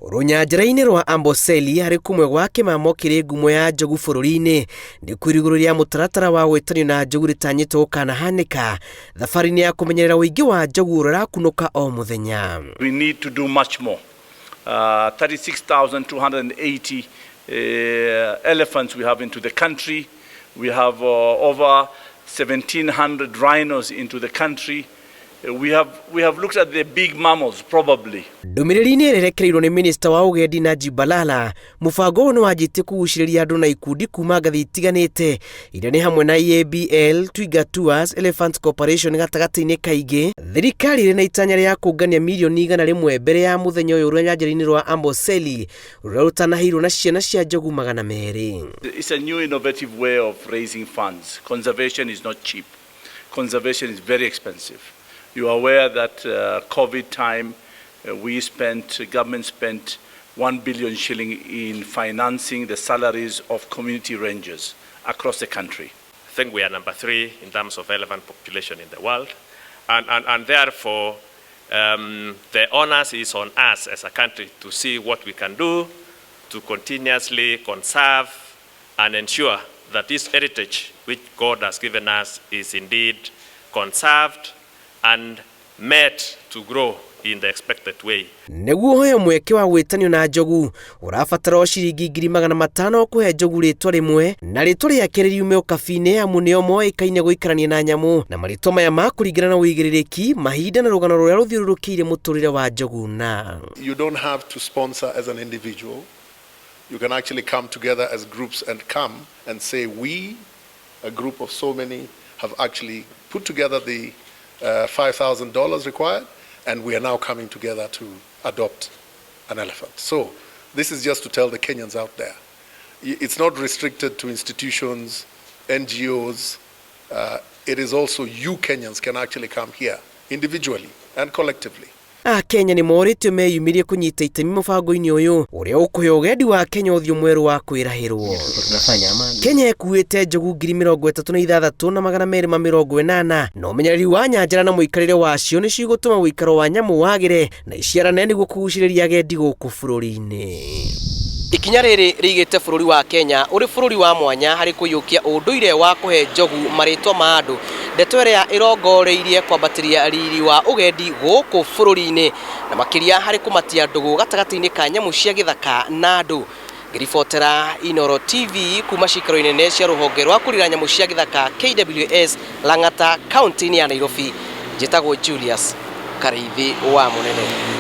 Rũnyanjara-inĩ rwa Amboseli harĩ kũmwe gwa kĩmamo kĩrĩ ngumo ya njogu bũrũri-inĩ nĩ kwĩrigũrĩria mũtaratara wa gwĩtanio na njogu rĩtanyĩtwo gũkanahanĩka thabarĩ-inĩ ya kũmenyerera ũingĩ wa njogu ũrĩa ũrakunũka o mũthenya. We need to do much more. 36,280 elephants we have into the country. We have over 1,700 rhinos into the country. We have looked at the big mammals probably. Ndũmĩrĩri-inĩ ĩrĩa ĩrekereirio nĩ minista wa ũgendi Najib Balala, mũbango ũyũ nĩ wanjĩtie kũgucĩrĩria andũ na ikundi kuma ngathĩ itiganĩte iria nĩ hamwe na EABL, Twiga Tours, Elephant Corporation gatagatĩ-inĩ kaingĩ. Thirikari ĩrĩ na itanya rĩa kũngania mirioni 100 mbere ya mũthenya ũyũ rũnyanjara-inĩ rwa Amboseli rũrĩa rũtanahĩirwo na ciana cia njogu 200. It's a new innovative way of raising funds. Conservation is not cheap. Conservation is very expensive. You are aware that COVID time, government spent 1 billion shilling in financing the salaries of community rangers across the country. I think we are number three in terms of elephant population in the world. And therefore, the onus is on us as a country to see what we can do to continuously conserve and ensure that this heritage which God has given us is indeed conserved and made to grow in the expected way. Nĩguo ũheo mweke wa gwĩtanio na njogu ũrabatara o ciringi 500,000 kũhe njogu rĩtwa rĩmwe na rĩtwa rĩake rĩriume ũkabi-inĩ amu nĩo moĩkaine gũikarania na nyamũ na marĩtwa maya makũringana na ũigĩrĩrĩki mahinda na rũgano rũrĩa rũthiũrũrũkĩirie mũtũrĩre wa njogu na You don't have to sponsor as an individual. You can actually come together as groups and come and say, we, a group of so many, have actually put together the $5,000 required, and we are now coming together to adopt an elephant. So this is just to tell the Kenyans out there. It's not restricted to institutions, NGOs. It is also you Kenyans can actually come here individually and collectively. Akenya nĩ morĩtio meyumĩrie kũnyita itemi mũbango-inĩ ũyũ ũrĩa ũkũhe ũgendi wa Kenya ũthiũ mwerũ wa kwĩrahĩrwo. Kenya ĩkuĩte njogu 36,280 na ũmenyereri wa nyanjara na mũikarĩre wacio nĩ cigũtũma ũikaro wa nyamũ wagĩre na iciarane nĩguo kũgucĩrĩria agendi gũkũ bũrũri-inĩ. Ikinya rĩrĩ rĩigĩte bũrũri wa Kenya ũrĩ bũrũri wa mwanya harĩ kũiyũkia ũndũire wa kũhe njogu marĩtwa ma andũ, ndeto ĩrĩa ĩrongoreirie kwambatĩria riri wa ũgendi gũkũ bũrũri-inĩ na makĩria harĩ kũmatia ndũgũ gatagatĩ-inĩ ka nyamũ cia gĩthaka na andũ. Ngĩribotera Inoro TV kuma cikaro nene cia rũhonge rwa kũrira nyamũ cia gĩthaka KWS Lang'ata, kaunti-inĩ ya Nairobi, njĩtagwo Julius Karĩithi wa Mũnene.